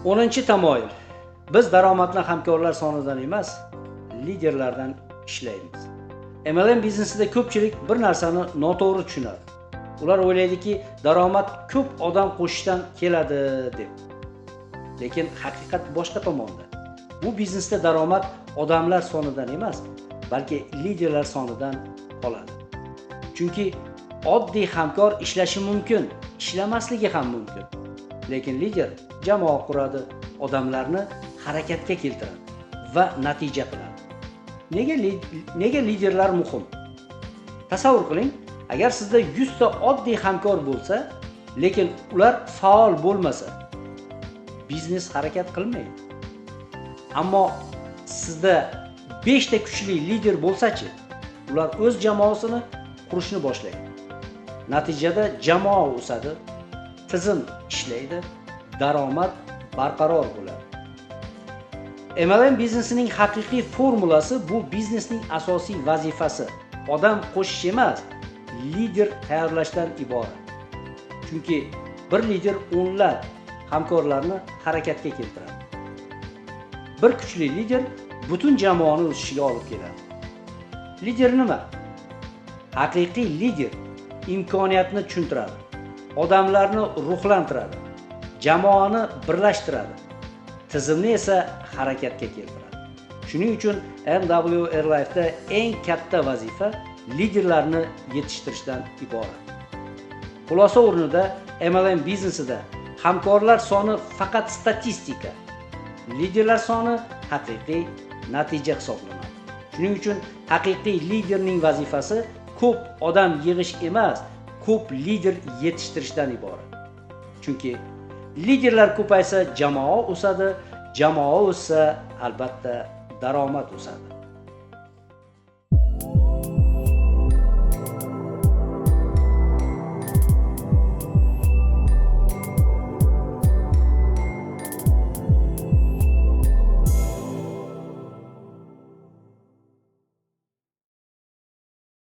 10-tamoyil. Biz daromadni hamkorlar sonidan emas, liderlardan ishlaymiz. MLM biznesida ko'pchilik bir narsani noto'g'ri tushunadi. Ular o'ylaydiki, daromad ko'p odam qo'shishdan keladi deb. Lekin haqiqat boshqa tomonda. Bu biznesda daromad odamlar sonidan emas, balki liderlar sonidan qoladi. Chunki oddiy hamkor ishlashi mumkin, ishlamasligi ham mumkin. Lekin lider jamoa quradi, odamlarni harakatga keltiradi va natija qiladi. Nega liderlar muhim? Tasavvur qiling, agar sizda 100 ta oddiy hamkor bo'lsa, lekin ular faol bo'lmasa, biznes harakat qilmaydi. Ammo sizda 5 ta kuchli lider bo'lsa-chi, ular o'z jamoasini qurishni boshlaydi. Natijada jamoa o'sadi, tizim ishlaydi, daromad barqaror bo'ladi. MLM biznesining haqiqiy formulasi bu biznesning asosiy vazifasi odam qo'shish emas, lider tayyorlashdan iborat. Chunki bir lider o'nlab hamkorlarni harakatga keltiradi. Bir kuchli lider butun jamoani o'sishiga olib keladi. Lider nima? Haqiqiy lider imkoniyatni tushuntiradi, odamlarni ruhlantiradi, jamoani birlashtiradi, tizimni esa harakatga keltiradi. Shuning uchun MW Herbalife eng katta vazifa liderlarni yetishtirishdan iborat. Xulosa o'rnida, MLM biznesida hamkorlar soni faqat statistika, liderlar soni haqiqiy natija hisoblanadi. Shuning uchun haqiqiy liderning vazifasi ko'p odam yig'ish emas, ko'p lider yetishtirishdan iborat. Chunki liderlar ko'paysa, jamoa o'sadi, jamoa o'ssa, albatta daromad o'sadi.